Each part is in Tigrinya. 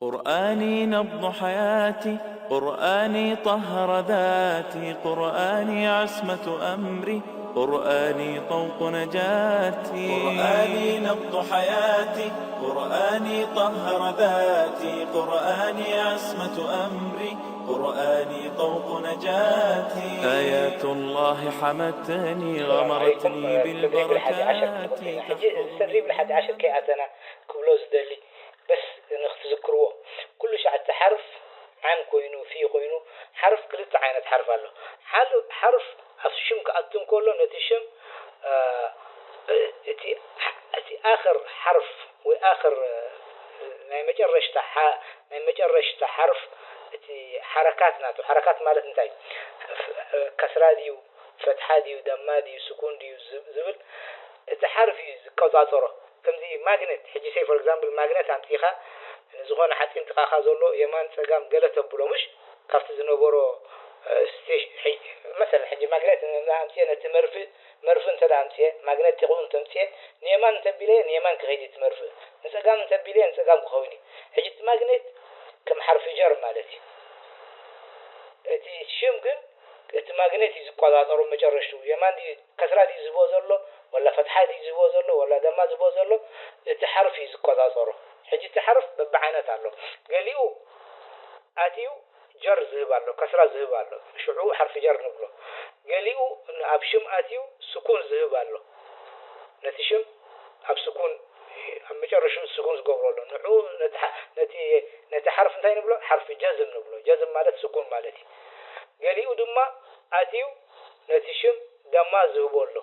قرآني نبض حياتي، قرآني طهر ذاتي، قرآني عصمة أمري، قرآني طوق نجاتي. قرآني نبض حياتي، قرآني طهر ذاتي، قرآني عصمة أمري، قرآني طوق نجاتي. آيات الله حمتني، غمرتني بالبركات. ሕጂ ተድሪብ ንሓዲ ዓሽር ከይኣተና ክብሎ ዝደሊ በስ ንክትዝክርዎ፣ ኩሉ ሻዕ እቲ ሓርፍ ዓን ኮይኑ ፊ ኮይኑ፣ ሓርፍ ክልተ ዓይነት ሓርፍ ኣሎ። ሓርፍ ኣብ ሽም ክኣቱ እንከሎ ነቲ ሽም እቲ ኣኽር ሓርፍ ወይ ኣኽር ናይ መጨረሽታ ናይ መጨረሽታ ሓርፍ እቲ ሓረካት ናቱ። ሓረካት ማለት እንታይ? ከስራ ድዩ፣ ፈትሓ ድዩ፣ ደማ ድዩ፣ ስኩን ድዩ ዝብል እቲ ሓርፍ እዩ ዝቆጻጸሮ። ከምዚ ማግኔት፣ ሕጂ say for example ማግኔት ኣምጺኻ ንዝኾነ ሓጺን ጥቓኻ ዘሎ የማን ጸጋም ገለ ተብሎ፣ ምሽ ካብቲ ዝነበሮ መሰለ ሕጂ ማግኔት ኣምጽኤ ነቲ መርፍእ መርፍእ እንተ ኣምጽኤ ማግኔት ጢቕኡ እንተምጽኤ ንየማን እንተቢለየ ንየማን ክኸይድ እቲ መርፍእ፣ ንጸጋም እንተቢለየ ንጸጋም ክኸውን እዩ። ሕጂ እቲ ማግኔት ከም ሓርፊ ጀር ማለት እዩ። እቲ ሽም ግን እቲ ማግኔት እዩ ዝቆጻጸሮ መጨረሽቱ። የማን ድዩ ከስራ ድዩ ዝህቦ ዘሎ፣ ወላ ፈትሓ ድዩ ዝህቦ ዘሎ፣ ወላ ደማ ዝህቦ ዘሎ፣ እቲ ሓርፍ እዩ ዝቆጻጸሮ። ሕጂ እቲ ሓርፍ በብዓይነት ኣሎ። ገሊኡ ኣትዩ ጀር ዝህብ ኣሎ፣ ከስራ ዝህብ ኣሎ፣ ሽዑ ሓርፊ ጀር ንብሎ። ገሊኡ ኣብ ሽም ኣትዩ ስኩን ዝህብ ኣሎ። ነቲ ሽም ኣብ ስኩን ኣብ መጨረሽኡ ስኩን ዝገብሮ ኣሎ። ንዑ ነቲ ሓርፍ እንታይ ንብሎ? ሓርፊ ጀዝም ንብሎ። ጀዝም ማለት ስኩን ማለት እዩ። ገሊኡ ድማ ኣትዩ ነቲ ሽም ደማ ዝህቦ ኣሎ።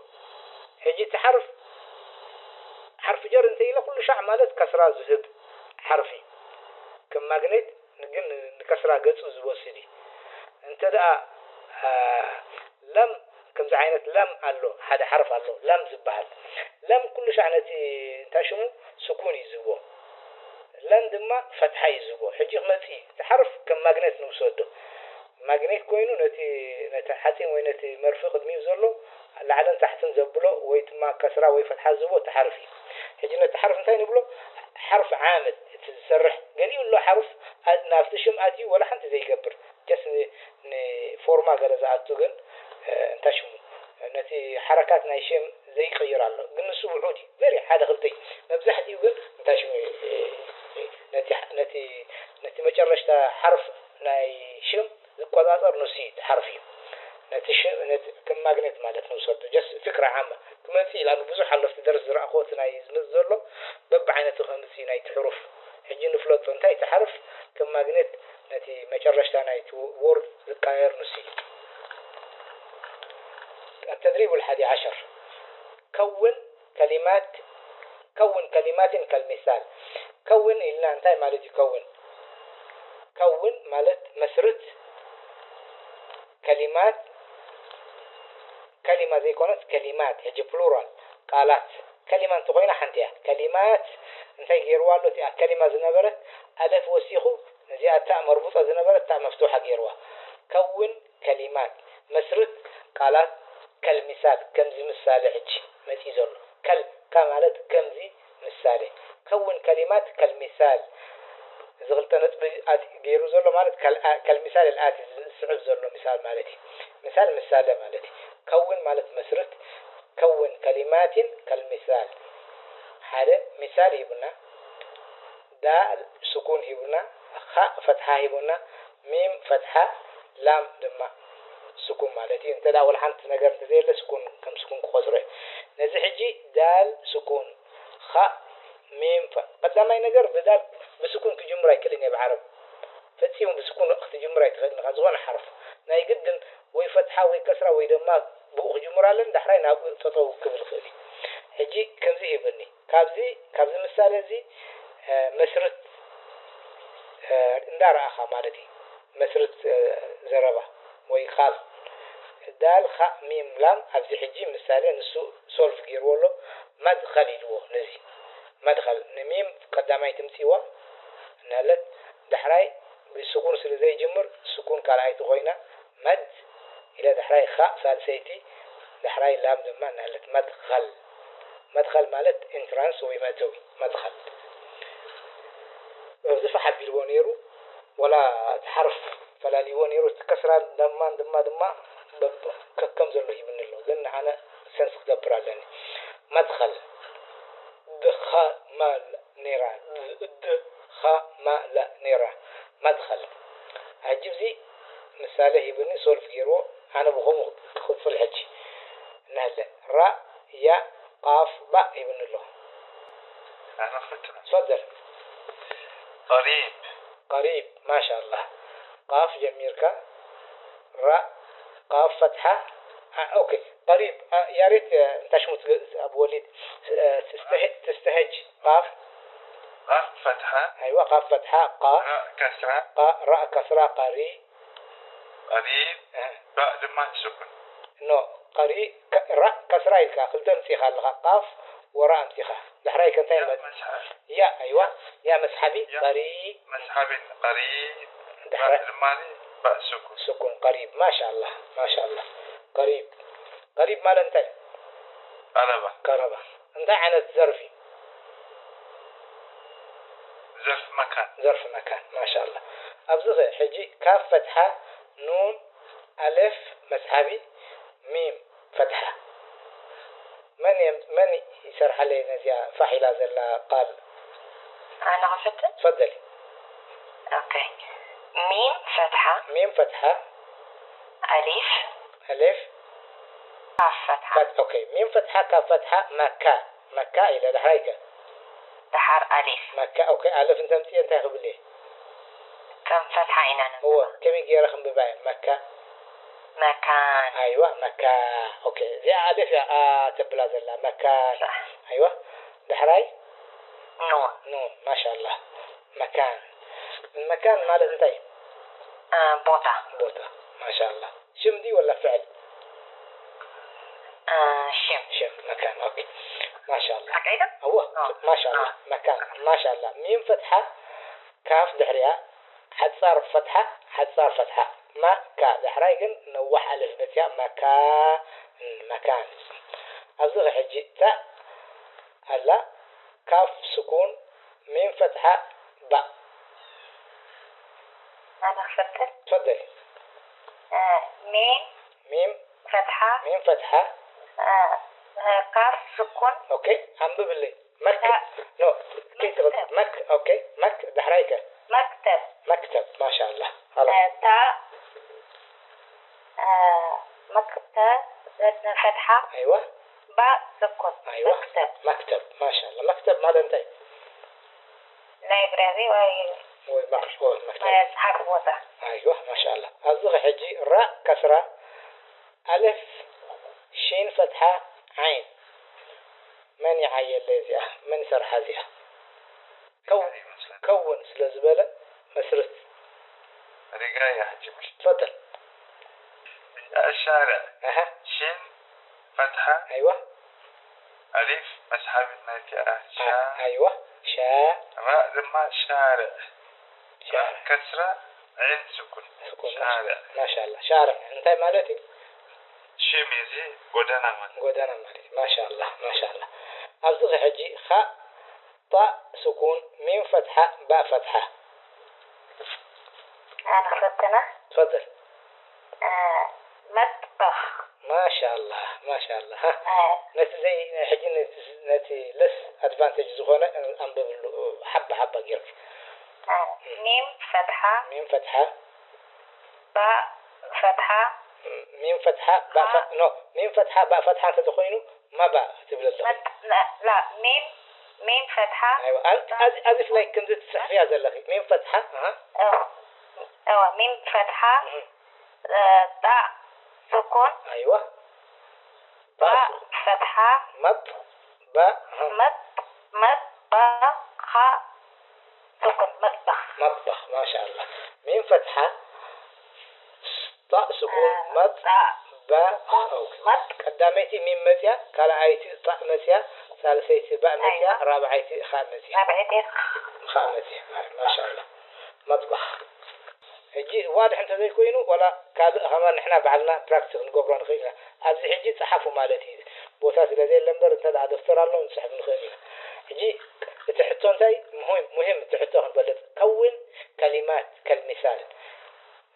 ሕጂ እቲ ሓርፍ ሓርፊ ጀር እንተ ኢለ ኩሉ ሻዕ ማለት ከስራ ዝህብ ሓርፊ ከም ማግኔት ግን ንከስራ ገጹ ዝወስድ እዩ። እንተ ደኣ ለም ከምዚ ዓይነት ለም ኣሎ፣ ሓደ ሓርፍ ኣሎ ለም ዝበሃል። ለም ኩሉ ሻዕ ነቲ እንታይ ሽሙ ስኩን እዩ ዝህቦ። ለም ድማ ፈትሓ እዩ ዝህቦ። ሕጂ ክመጽእ እዩ። እቲ ሓርፍ ከም ማግኔት ንውሰዶ። ማግኔት ኮይኑ ነቲ ነቲ ሓጺን ወይ ነቲ መርፍእ ቅድሚኡ ዘሎ ላዕልን ታሕትን ዘብሎ ወይ ድማ ከስራ ወይ ፈትሓ ዝህቦ እቲ ሓርፍ እዩ። ሕጂ ነቲ ሓርፍ እንታይ ንብሎ? ሓርፍ ዓምድ እቲ ዝሰርሕ። ገሊኡ ኣሎ ሓርፍ ናብቲ ሽም ኣትዩ ወላ ሓንቲ ዘይገብር just ንፎርማ ገለ ዝኣቱ ግን እንታይ ሽሙ ነቲ ሓረካት ናይ ሽም ዘይቅይር ኣሎ። ግን ንሱ ውዑድ እዩ። very ሓደ ክልተ እዩ። መብዛሕትኡ ግን እንታይ ሽሙ ነቲ መጨረሽታ ሓርፍ ናይ ሽም ዝቆጻጸር ንሱ እዩ፣ እቲ ሓርፍ እዩ። ነቲ ሽም ነቲ ከም ማግኔት ማለት ንውሰዶ። just ፍክራ ዓማ ክመጽእ ኢላ ብዙሕ ኣሎ ኣብቲ ደርሲ ዝረኣኹዎ እቲ ናይ ዝመጽእ ዘሎ በብዓይነቱ ከምጽእ እዩ ናይቲ ሕሩፍ። ሕጂ ንፍለጦ እንታይ እቲ ሓርፍ ከም ማግኔት ነቲ መጨረሽታ ናይቲ word ዝቃየር ንሱ እዩ። التدريب الحادي عشر. كون كلمات كون كلمات كالمثال. ከውን ኢልና እንታይ ማለት እዩ? ከውን ከውን ማለት መስርት ከሊማት ከሊማ ዘይኮነስ ከሊማት ሕጂ ፕሉራል ቃላት ከሊማ እንተኮይና ሓንቲ እያ። ከሊማት እንታይ ገይርዋ ኣሎ? እቲኣ ከሊማ ዝነበረት ኣለፍ ወሲኹ ነዚኣ እታ መርቡጣ ዝነበረት እታ መፍቱሓ ገይርዋ። ከውን ከሊማት መስርት ቃላት ከልሚሳል ከምዚ ምሳሌ ሕጂ መፂ ዘሎ ከል ካ ማለት ከምዚ ምሳሌ ከውን ከሊማት ከልሚሳል እዚ ክልተ ነጥቢ ገይሩ ዘሎ ማለት ከልሚሳል ልኣቲ ዝስዕብ ዘሎ ሚሳል ማለት እዩ። ሚሳል ምሳሌ ማለት እዩ። ከውን ማለት መስርት ከውን ከሊማትን ከልሚሳል ሓደ ሚሳል ሂቡና ዳል ስኩን ሂቡና ኻእ ፈትሓ ሂቡና ሚም ፈትሓ ላም ድማ ስኩን ማለት እዩ። እንተ ወላ ሓንቲ ነገር እንተዘየለ ስኩን ከም ስኩን ክቆፅሮ እዩ። ነዚ ሕጂ ዳል ስኩን ኻእ ሚም ፈ- ቀዳማይ ነገር ብዳል ብስኩን ክጅምር ኣይክእልን እየ ብዓረብ ፈፂሙ ብስኩን ክትጅምር ኣይትኽእልን ኢኻ። ዝኾነ ሓርፍ ናይ ግድን ወይ ፈትሓ ወይ ከስራ ወይ ድማ ብኡ ክጅምር ኣለን ዳሕራይ ናብኡ ጠጠው ክብል ይኽእል እዩ። ሕጂ ከምዚ ሂብኒ ካብዚ ካብዚ ምሳሌ እዚ መስርት እንዳረኣኻ ማለት እዩ። መስርት ዘረባ ወይ ቃል ዳል ኻእ ሚም ላም ኣብዚ ሕጂ ምሳሌ ንሱ ሶልቭ ገይርዎ ኣሎ። መድኸል ኢልዎ ነዚ መድኸል ንሚም ቀዳማይ ትምፅዋ እናለት ዳሕራይ ብስኩን ስለ ዘይጅምር ስኩን ካልኣይቲ ኮይና መድ ኢለ ዳሕራይ ኻእ ሳልሰይቲ ዳሕራይ ላም ድማ እናለት መድኸል መድኸል ማለት ኢንትራንስ ወይ መእተዊ መድኸል ዝፋሕ ኣቢልዎ ነይሩ፣ ወላ እቲ ሓርፍ ፈላልይዎ ነይሩ፣ እቲ ከስራን ደማን ድማ ድማ በብ-፣ ከከም ዘሎ ሂብኒ ኣሎ። ግን ንዓነ ሰንስ ክገብር ኣለኒ። መድኸል። ድኻ ማል ነይራ። ድኻ ማል ነይራ። መድኸል። ሕጂ እዚ ምሳሌ ሂብኒ፣ ሶልቭ ገይርዎ። ኣነ ብኸምኡ ክቕጽል ሕጂ። ነለ። ራ፣ ያ፣ ቃፍ፣ ባእ ሂብኒ ኣሎ። ኣነ ክፍትን። ትፈደል። ቀሪብ። ቀሪብ፣ ማሻ ኣላህ። ቃፍ ጀሚርካ፣ ራ፣ ቃፍ ፈትሓ፣ ኣ-፣ ኦኬ። ቀሪብ፣ ኣ-፣ ያሬት፣ እ፣ እንታይ ሽሙ ትገ-፣ ኣቡ ወሊድ፣ እ፣ ትስተሄ-፣ ትስተሄጅ፣ ቃፍ። ቃፍ ፈትሓ። ኣይዋ፣ ቃፍ ፈትሓ፣ ቃ። ራ ከስራ። ቃ፣ ራ ከስራ፣ ቀሪ። ቀሪብ፣ እ። ባእ ድማ ስኩን። ኖ፣ ቀሪ፣ ከ-፣ ራእ ከስራ ኢልካ ክልተ ኣምጺእኻ ኣለኻ። ቃፍ ወራ ኣምጺእኻ። ዳሕራይ ከ እንታይ ያ ይመጽእ? መስሓቢ። ያ፣ ኣይዋ። ያ መስሓቢ፣ ያ ቀሪ። መስሓቢ፣ ቀሪብ። ዳሕራይ ባእ ድማ ባእ ስኩን። ስኩን፣ ቀሪብ። ማሻኣላህ፣ ማሻኣላህ። ቀሪብ። ቀሪብ ማለት እንታይ? ቀረባ። ቀረባ። እንታይ ዓይነት ዘርፊ? ዘርፊ መካን። ዘርፊ መካን። ማሻኣላህ። ኣብዚ ኸ ሕጂ ካፍ ፈትሓ፣ ኑን፣ ኣሌፍ መስሓቢ፣ ሚም ፈትሓ። መን የም-፣ መን ይሰርሓለይ ነዚኣ ፋሕ ኢላ ዘላ ቃል? ኣነ ክፍትን? ትፈደሊ። ኦኬ። ሚም ፈትሓ። ሚም ፈትሓ። ኣሊፍ። ኣሌፍ። ካፍ ፈትሓ። ፈት-፣ ኦኬ። ሚም ፈትሓ፣ ካፍ ፈትሓ፣ መካ። መካ ኢለ፣ ዳሕራይ ከ? ደሓር ኣሊፍ። መካ፣ ኦኬ። ኣለፍ እንተምጽኤ እንታይ ክብል እየ? ከም ፈትሓ ኢና ነንብባ። እወ፣ ከመይ ገይረ ክንብባ እየ? መካ። መካን። ኣይዋ፣ መካ። ኦኬ፣ እዚኣ ኣለፍ እያ፣ ኣ፣ ተብላ ዘላ። መካን። ሳሕ። ኣይዋ፣ ዳሕራይ? ኑን። ኑን፣ ማሻኣላህ። መካን። መካን ማለት እንታይ? እ፣ ቦታ። ቦታ፣ ማሻኣላህ። ሽም ድዩ ወላ ፍዕል? እ፣ ሽም። ሽም፣ መካን፣ ኦኬ። ማሻኣላህ። ሓቀይ ዶ? እወ፣ እ። ማሻኣላህ። እ። መካን፣ ማሻኣላህ። ሚም ፈትሓ፣ ካፍ ድሕሪኣ፣ ሓጻር ፈትሓ፣ ሓጻር ፈትሓ። ማ፣ ካ፣ ዳሕራይ ግን ነዋሕ ኣለፍ መጽያ፣ መካ፣ ን፣ መካን። ኣብዚ ኸ ሕጂ፣ ታ፣ ኣላ፣ ካፍ ስኩን፣ ሚም ፈትሓ፣ ባእ። ኣነ ክፈትን? ትፈደሊ። እ፣ ሚም ሚም ፈትሓ፣ ሚም ፈትሓ። እ፣ እ፣ ካፍ ስኩን። ኦኬ፣ ኣንብብለይ። መክ-፣ ታ-፣ ኖ፣ ከይትበል-፣ መክተብ። መክ-፣ ኦኬ፣ መክ-፣ ዳሕራይ ከ? መክተብ። መክተብ፣ ማሻኣላህ። ኸላስ። እ፣ ታ-፣ እ፣ መክተብ፣ ፈትሓ። ኣይዋ። ባእ ስኩን። ኣይዋ። መክተብ። መክተብ፣ ማሻኣላህ። መክተብ ማለት እንታይ? ላይብረሪ ወይ ወይ መክ-፣ ወይ መክተብ። መጽሓፍ ቦታ። ኣይዋ፣ ማሻኣላህ። ኣብዚ ኸ ሕጂ ራእ ከስራ፣ ኣለፍ፣ ሺን ፈትሓ፣ ዓይን። መን ይዓየለ እዚኣ? መን ይሰርሓ እዚኣ? ከው-፣ ሪጋ ይመስለኒ። ከውን ስለ ዝበለ መስርት። ሪጋ እያ ሕጂ ምሽ። ትፈደል። ሻርዕ። ኣሃ። ሺን ፈትሓ። ኣይዋ። ኣሊፍ መስሓቢት ናይቲኣ ሻ። ኣ-፣ ኣይዋ። ሻ። ራእ ድማ ሻርዕ። ሻርዕ። ራእ ከስራ ዒን ስኩን። ስኩን። ሻርዕ። ማሻኣላህ። ሻርዕ እንታይ ማለት እዩ? ሽም እዩ፣ እዚ ጎደና ማለት። ጎደና ማለት። ማሻኣላህ፣ ማሻኣላህ። ኣብዚ ኸ ሕጂ ኻእ፣ ጣእ ስኩን፣ ሚም ፈትሓ፣ ባእ ፈትሓ። ኣነ ክፈትና። ትፈድል። እ፣ መጥበኽ። ማሻኣላህ፣ ማሻኣላህ። ሃ፣ እ። ነቲ ዘይ-፣ ናይ ሕጂ ነቲ፣ ነቲ ለስ ኣድቫንቴጅ ዝኾነ ኣንብብሉ፣ ሓባ ሓባ ጌርካ። እ፣ ሚም ፈትሓ። ሚም ፈትሓ። ባእ ፈትሓ። ሚም ፈትሓ፣ ባእ ፈ-፣ ኖ፣ ሚም ፈትሓ፣ ባእ ፈትሓ እንተተኾይኑ፣ መባእ ክትብል ኣለኺ። መት-፣ ላ፣ ላ፣ ሚም፣ ሚም ፈትሓ፣ ኣይዋ፣ ኣዝ-፣ ባእ ኣዝ-፣ ኣዚፍ ላይክ ከምዚ ትጽሕፍያ ዘለኺ። ሚም ፈትሓ፣ ኣሃ። እወ፣ እወ፣ ሚም ፈትሓ፣ እህ። እ፣ ጣእ ስኩን። ኣይዋ። ባእ ጣእ ስኩን። ፈትሓ። መጥ፣ ባእ፣ እህ። መጥ፣ መጥ፣ ባእ፣ ኻእ፣ ስኩን፣ መጥበኽ። መጥበኽ፣ ማሻኣላህ። ሚም ፈትሓ፣ ጣእ ስኩን፣ እ፣ መጥ፣ ጣእ፣ ባ፣ ስኩን፣ ኦኬ። መጥ። ቀዳመይቲ ሚም መጽያ፣ ካልኣይቲ ጣእ መጽያ፣ ሳልሰይቲ ባእ መጽያ፣ ኣይዋ። ራብዓይቲ ኻእ መጽያ። ራብዐይቲ ኻእ መጽያ፣ ማሻኣላህ። መጥበኽ። ሕጂ ዋድሕ እንተዘይኮይኑ፣ ዋላ ካልእ ከማን ንሕና ባዕልና ፕራክቲስ ክንገብሮ ንኽእል ኢና። ኣብዚ ሕጂ ጸሓፉ ማለት እዩ። ቦታ ስለ ዘየለ እምበር፣ እንተ ደኣ ደፍተር ኣሎ፣ ንጽሕፍ ንኽእል ኢና። ሕጂ እቲ ሕቶ እንታይ? ሙሂም፣ ሙሂም እቲ ሕቶ ክንፈልጥ። ከውን ከሊማት ከልሚሳል።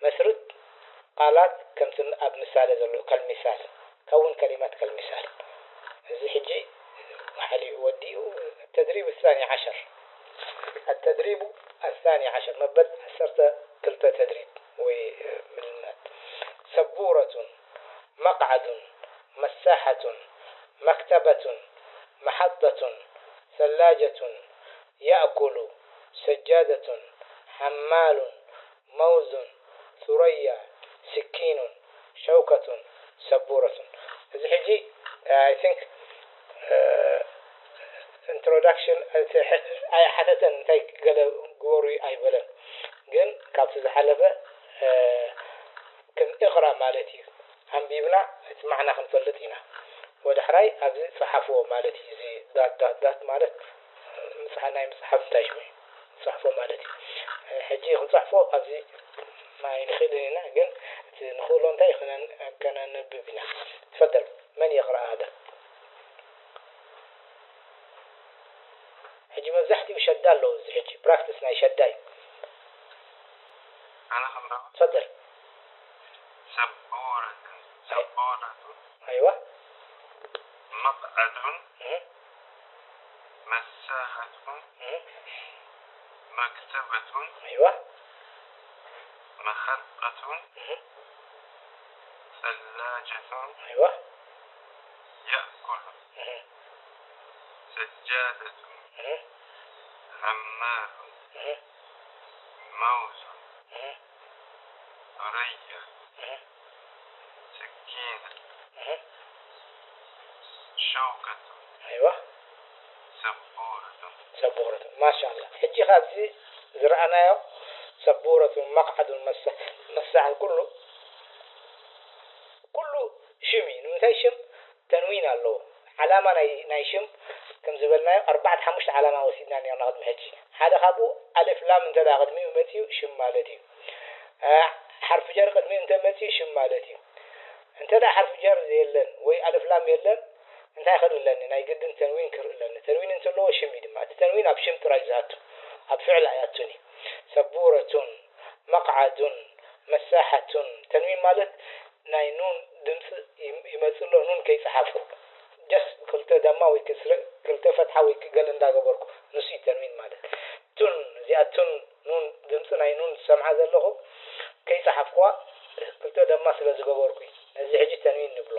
መስርት ቃላት ከምቲ ኣብ ምሳሌ ዘሎ ከልሚሳል። ከውን ከሊማት ከልሚሳል። እዚ ሕጂ ሓሊኡ ወዲኡ። ተድሪብ ሳኒ ዓሸር። ኣተድሪቡ ኣሳኒ ዓሸር መበል ዓሰርተ ክልተ ተድሪብ ወይ ምልመድ። ሰቡረቱን መቕዓዱን መሳሓቱን መክተበቱን መሓጠቱን ሰላጀቱን ያእኩሉ ሰጃደቱን ሓማሉን መውዙን ሱረያ ስኪኑን ሸውከቱን ሰቡረቱን። እዚ ሕጂ I think introduction ኣይሓተተን፣ እንታይ ገለ ግበሩ ኣይበለን። ግን ካብቲ ዝሓለፈ ከም እቕራእ ማለት እዩ። ኣንቢብና እቲ ማዕና ክንፈልጥ ኢና። ወዳሕራይ ኣብዚ ጸሓፍዎ ማለት እዩ። እዚ ዳት ዳት ዳት ማለት ምጽሓ ናይ ምጽሓፍ እንታይ ሽሙ እዩ? ጸሓፎ ማለት እዩ። ሕጂ ክንጸሕፎ ኣብዚ ኣይንኽእልን ኢና፣ ግን እቲ ንኽእሎ እንታይ ከነንብብ ኢና። ትፈደል መን የቕረኣ ሃደ። ሕጂ መብዛሕትኡ ሸዳ ኣለዉ። እዚ ሕጂ ፕራክቲስ ናይ ሸዳ እዩ። ኣነ ክንብብ ትፈደል ሰቦረትን ሰቦረቱን ኣይዋ መቕዐዱን እህ፣ መሳኸቱን እህ፣ መክተበቱን ኣይዋ መኸጠቱን እህ፣ ثلاجة ኣይዋ يأكل እህ፣ سجادة እህ፣ حمال እህ፣ موز እህ፣ ثريا እህ፣ سكينة እህ፣ شوكة ኣይዋ سبورة ሰቡረቱ ማሻላ። ሕጂ ካብዚ ዝረኣናዮ ሰቡረቱን መቕዓዱን መሳዕን ኩሉ ኩሉ ሽም እዩ። ንምንታይ ሽም ተንዊን ኣለዎ። ዓላማ ናይ ናይ ሽም ከም ዝበልናዮ ኣርባዕተ ሓሙሽተ ዓላማ ወሲድና ነርና ቅድሚ ሕጂ። ሓደ ካብኡ ኣልፍ ላም እንተ ደኣ ቅድሚኡ መጺኡ ሽም ማለት እዩ። ሓርፊ ጀር ቅድሚኡ እንተ መጺኡ ሽም ማለት እዩ። እንተ ደኣ ሓርፊ ጀር የለን ወይ ኣልፍ ላም የለን እንታይ ክርኢ ኣለኒ? ናይ ግድን ተንዊን ክርኢ ኣለኒ። ተንዊን እንተለዎ ሽም እዩ ድማ። እቲ ተንዊን ኣብ ሽም ጥራይ እዩ ዝኣቱ፣ ኣብ ፍዕል ኣይኣቱን እዩ። ሰቡረቱን መቕዓዱን መሳሓቱን ተንዊን ማለት ናይ ኑን ድምፂ ይመፅእ ኣሎ ኑን ከይፀሓፍኩ just ክልተ ደማ ወይ ክልተ ፈትሓ ወይ ገለ እንዳገበርኩ ንሱ እዩ ተንዊን ማለት። ቱን እዚኣ ቱን ኑን ድምፂ ናይ ኑን ዝሰምዓ ዘለኹ ከይፀሓፍኩዋ ክልተ ደማ ስለ ዝገበርኩ እዩ። ነዚ ሕጂ ተንዊን ንብሎ።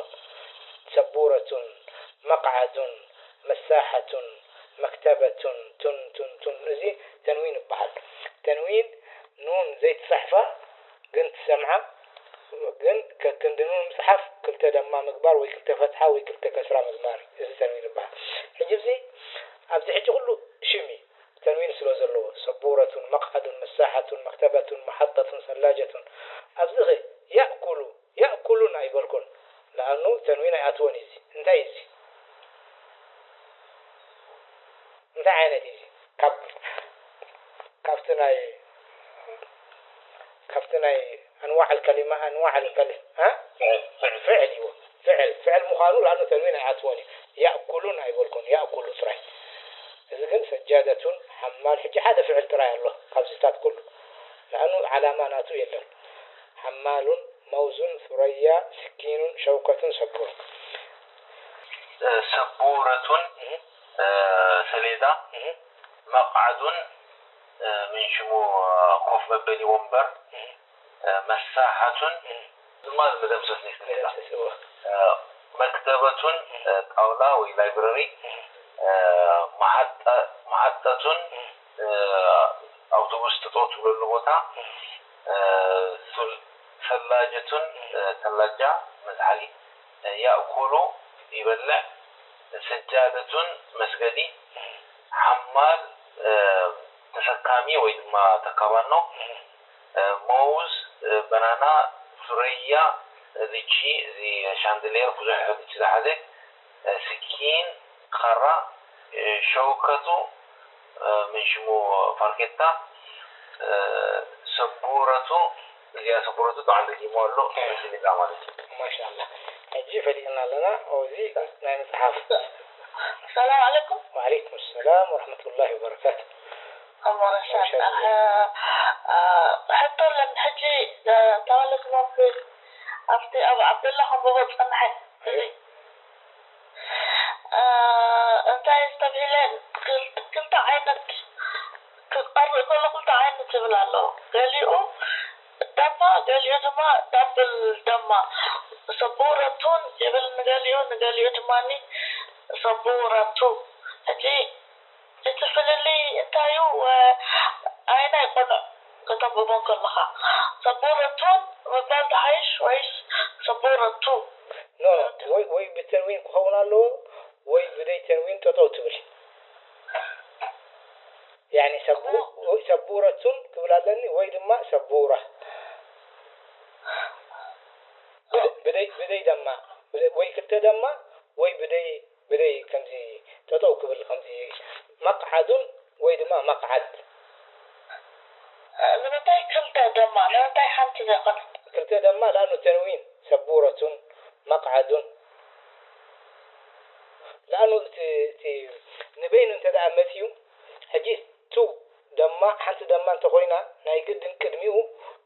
ሰቡረቱን መቕዓዱን መሳሓቱን መክተበቱን ቱን ቱን ቱን እዚ ተንዊን ይበሃል። ተንዊን ኑን ዘይትፅሕፋ ግን ትሰምዓ ግን ከክንዲ ኑን ምፅሓፍ ክልተ ደማ ምግባር ወይ ክልተ ፈትሓ ወይ ክልተ ከስራ ምግባር እዩ። እዚ ተንዊን ይበሃል። ሕጂ እዚ ኣብዚ ሕጂ ኩሉ ሽም እዩ። ተንዊን ስለ ዘለዎ ሰቡረቱን መቕዓዱን መሳሓቱን መክተበቱን መሓጠቱን ሰላጀቱን ኣብዚ ኸ ያእኩሉ ያእኩሉን ኣይበልኩን። ለኣኑ ተንዊን ኣይኣትዎን እዩ። እዚ እንታይ እዩ? እዚ እንታይ ዓይነት እዩ? ካብ ካብቲ ናይ ካብቲ ናይ ኣንዋዕ ከሊማ ኣንዋዕ ከሊማ ፍዕል እዩ። ፍዕል ፍዕል ምዃኑ ለኣኑ ተንዊን ኣይኣትዎን እዩ። ያእኩሉን ኣይበልኩን ያእኩሉ ጥራይ። እዚ ግን ሰጃደቱን ሓማል ሕጂ ሓደ ፍዕል ጥራይ ኣሎ ካብዚታት ኩሉ ለኣኑ ዓላማ ናቱ የለን። ሓማሉን መውዙን ሱረያ ስኪኑን ሸውከቱን ሰቡር ሰቡረቱን ሰሌዳ መቕዓዱን ምን ሽሙ ኮፍ መበሊ ወንበር መሳሓቱን ድማ ዝመደምሰስ ነይ ሰሌዳ መክተበቱን ጣውላ ወይ ላይብረሪ መሓጠቱን ኣውቶቡስ ጠጠው ትብለሉ ቦታ ሰላጀቱን ተላጃ መዝሓሊ ያእኩሉ ይበልዕ ሰጃደቱን መስገዲ ሓማል ተሰካሚ ወይ ድማ ተካባኖ መውዝ በናና ሱረያ ልቺ እዚ ሻንድሌር ብዙሕ ልቺ ዝሓዘ ስኪን ካራ ሸውከቱ ምን ሽሙ ፋርኬታ ሰቡረቱ እዚኣ ሰቡረቱ ጥዑም ደጊሞ ኣሎ ስሊላ ማለት እዩ። ማሻላ ሕጂ ፈሊጥና ኣለና። እዚ ናይ መፅሓፍ ሰላም ዓለይኩም። ወዓለይኩም ሰላም ወረሕመቱላሂ ወበረካቱ። ማሻላ ሕቶ ኣለኒ። ሕጂ ተባለስማት ኣብቲ ኣብ ዓብደላ ከንብቦ ዝጸንሐ እዚ እንታይ ዝተብሂለ ክልተ ዓይነት ክቐርብ ከሎ ክልተ ዓይነት ዝብል ኣሎ። ገሊኡ ደማ፣ ገሊኡ ድማ ዳብል ደማ። ሰቡረቱን ይብል ንገሊኡ፣ ንገሊኡ ድማ ሰቡረቱ። ሕጂ እቲ ፍልልይ እንታይ እዩ? ኣየናይ ቆኑዕ ከተንብቦ ከለኻ ሰቡረቱን ምባል ዝሓይሽ ወይስ ሰቡረቱ? ኖ ወይ ወይ ብተንዊን ክኸውን ኣለዎ ወይ ብደይ ተንዊን ጠጠው ትብል። ያኒ ሰቡ ወይ ሰቡረቱን ክብል ኣለኒ ወይ ድማ ሰቡራ። ብደ- ብደይ ብደይ ደማ ብደ- ወይ ክልተ ደማ ወይ ብደይ ብደይ ከምዚ ጠጠው ክብል ከምዚ መቅዓዱን ወይ ድማ መቅዓድ። ንምንታይ ክልተ ደማ ንምንታይ ሓንቲ ዘይኮነ? ክልተ ደማ ላኑ ተንዊን ሰቡረቱን መቅዓዱን ላኑ እቲ እቲ ንበይኑ እንተ ደኣ መፅዩ ሕጂ ቱ ደማ ሓንቲ ደማ እንተኮይና ናይ ግድን ቅድሚኡ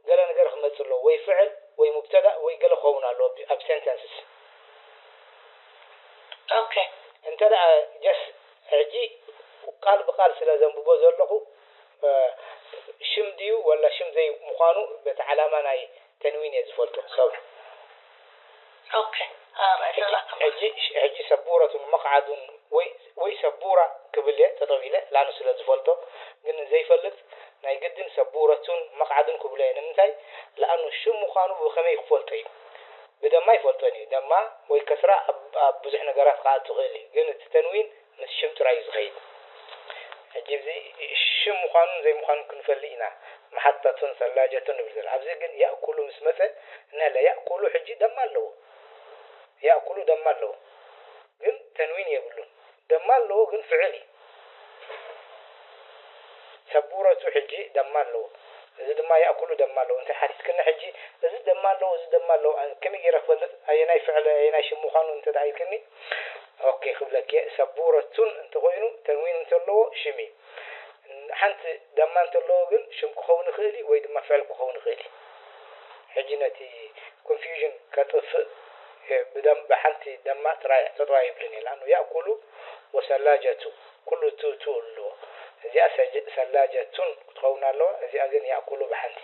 ገለ ነገር ክመፅእ ኣለዎ ወይ ፍዕል ወይ ሙብተዳእ ወይ ገለ ክኸውን ኣለዎ ኣብ- ኣብ sentence okay እንተ ደኣ just ሕጂ ቃል ብቃል ስለ ዘንብቦ ዘለኹ ሽም ድዩ ወላ ሽም ዘይ ምዃኑ በቲ ዓላማ ናይ ተንዊን እየ ዝፈልጦ ሰብ okay ኣራይ ጀዛኩም ሕጂ ሕጂ ሰቡረቱን መቕዓዱን ወይ ወይ ሰቡራ ክብል እየ ጠጠው ኢለ ላኑ ስለ ዝፈልጦ ግን ዘይፈልጥ ናይ ግድን ሰቡረቱን መቕዓዱን ክብሎ እየ ንምንታይ ለኣኑ ሽም ምዃኑ ብኸመይ ክፈልጦ እዩ ብደማ ይፈልጦን እዩ ደማ ወይ ከስራ ኣብ ብዙሕ ነገራት ክኣቱ ይኽእል እዩ ግን እቲ ተንዊን ምስ ሽም ጥራይ እዩ ዝኸይድ። ሕጂ እዚ ሽም ምዃኑን ዘይምዃኑን ክንፈልጥ ኢና መሓጣቱን ሰላጀቱን ንብል ዘለና። ኣብዚ ግን ያእኩሉ ምስ መጸ እንሀለ ያእኩሉ ሕጂ ደማ ኣለዎ። ያእኩሉ ደማ ኣለዎ ግን ተንዊን የብሉን። ደማ ኣለዎ ግን ፍዕል እዩ። ሰቡረቱ ሕጂ ደማ ኣለዎ። እዚ ድማ ያእኩሉ ደማ ኣለዎ። እንታይ ሓቲትክኒ ሕጂ እዚ ደማ ኣለዎ እዚ ደማ ኣለዎ ከመይ ገይረ ክፈልጥ ኣየናይ ፍዕል ኣየናይ ሽም ምዃኑ እንተ ኢልክኒ ኦኬ ክብለኪ እየ። ሰቡረቱን እንተኾይኑ ተንዊን እንተለዎ ሽም እዩ። ሓንቲ ደማ እንተለዎ ግን ሽም ክኸውን ይኽእል እዩ ወይ ድማ ፍዕል ክኸውን ይኽእል እዩ። ሕጂ ነቲ confusion ከጥፍእ ብደም ብሓንቲ ደማ ጥራይ ጠጠው ኣይብልን እየ። ለኣኑ ያእኩሉ ወሰላጀቱ ኩሉ ቱ ቱ ኣለዎ። እዚኣ ሰላጀቱን ክትኸውን ኣለዋ። እዚኣ ግን ያእኩሉ ብሓንቲ።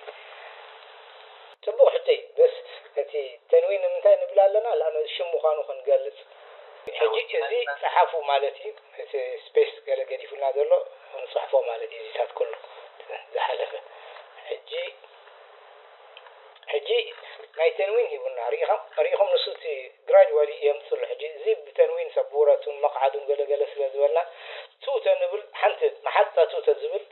ጽቡቕ ሕቶይ በስ እቲ ተንዊን ንምንታይ ንብል ኣለና? ለኣኑ ሽም ምዃኑ ክንገልጽ። ሕጂ እዚ ጸሓፉ ማለት እዩ። እቲ space ገለ ገዲፉልና ዘሎ ንጽሕፎ ማለት እዩ። እዚታት ኩሉ ዝሓለፈ ሕጂ ሕጂ ናይ ተንዊን ሂቡና ርኢኹም ርኢኹም ንሱ እቲ gradually የምፅእ ኣሎ ሕጂ እዚ ብተንዊን ሰቡረቱን መቕዓዱን ገለ ገለ ስለ ዝበልና ቱ ተንብል ሓንቲ መሓጣ ቱ ተዝብል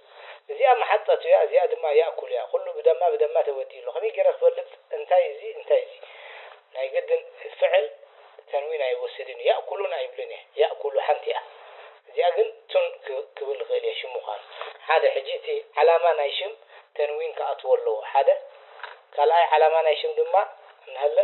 እዚኣ መሓጣ ቱ እያ እዚኣ ድማ ያእኩል እያ ኩሉ ብደማ ብደማ ተወዲኡ ኣሎ ከመይ ገይረ ክፈልጥ እንታይ እዚ እንታይ እዚ ናይ ግድን ፍዕል ተንዊን ኣይወስድን እየ ያእኩሉን ኣይብልን እየ ያእኩሉ ሓንቲ እያ እዚኣ ግን ቱን ክብል ይኽእል እየ ሽም ምዃኑ ሓደ ሕጂ እቲ ዓላማ ናይ ሽም ተንዊን ክኣትዎ ኣለዎ ሓደ ካልኣይ ዓላማ ናይ ሽም ድማ እንሀለ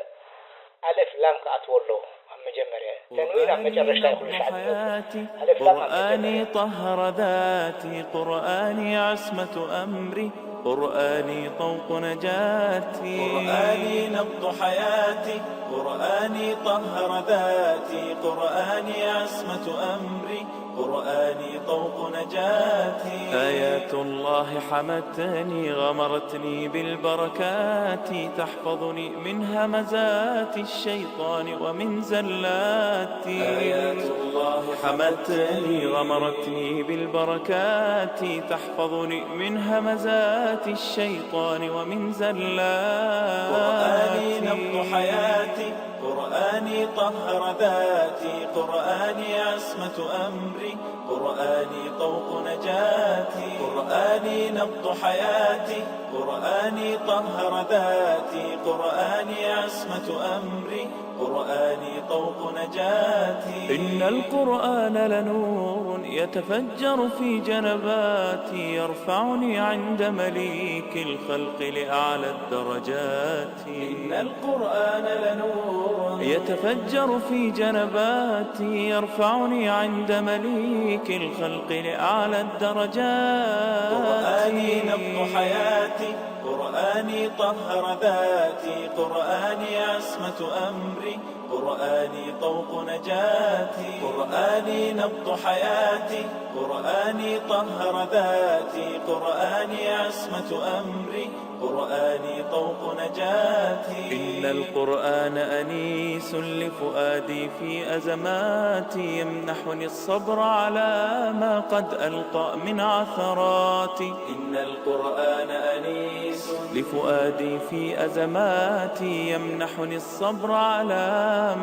ኣሌፍ ላም ክኣትዎ ኣለዎ ኣብ መጀመርያ ተንዊን ኣብ መጨረሽታ ይኹሉ ሸዓት ዝመፅእ ኣሌፍ ላም ኣብ መጀመርያ قرآني طهر ذاتي قرآني عصمة أمري قرآني طوق نجاتي قرآني نبض حياتي قرآني طهر ذاتي قرآني عصمة أمري قرآني طوق نجاتي آيات الله حمتني غمرتني بالبركات تحفظني من همزات الشيطان ومن زلاتي آيات الله حمتني غمرتني بالبركات تحفظني من همزات الشيطان ومن زلاتي قرآني نبض حياتي قرآني طهر ذاتي قرآني عصمة أمري قرآني طوق نجاتي قرآني نبض حياتي قرآني طهر ذاتي قرآني عصمة أمري قرآني طوق نجاتي إن القرآن لنور يتفجر في جنباتي يرفعني عند مليك الخلق لأعلى الدرجات إن القرآن لنور يتفجر في جنباتي، يرفعني عند مليك الخلق لأعلى الدرجات. قرآني نبض حياتي، قرآني طهر ذاتي، قرآني عصمة أمري، قرآني طوق نجاتي، قرآني نبض حياتي، قرآني طهر ذاتي، قرآني عصمة أمري، قرآني طوق نجاتي. إن القرآن أنيس لفؤادي في أزماتي، يمنحني الصبر على ما قد ألقى من عثرات. إن القرآن أنيس لفؤادي في أزماتي، يمنحني الصبر على ما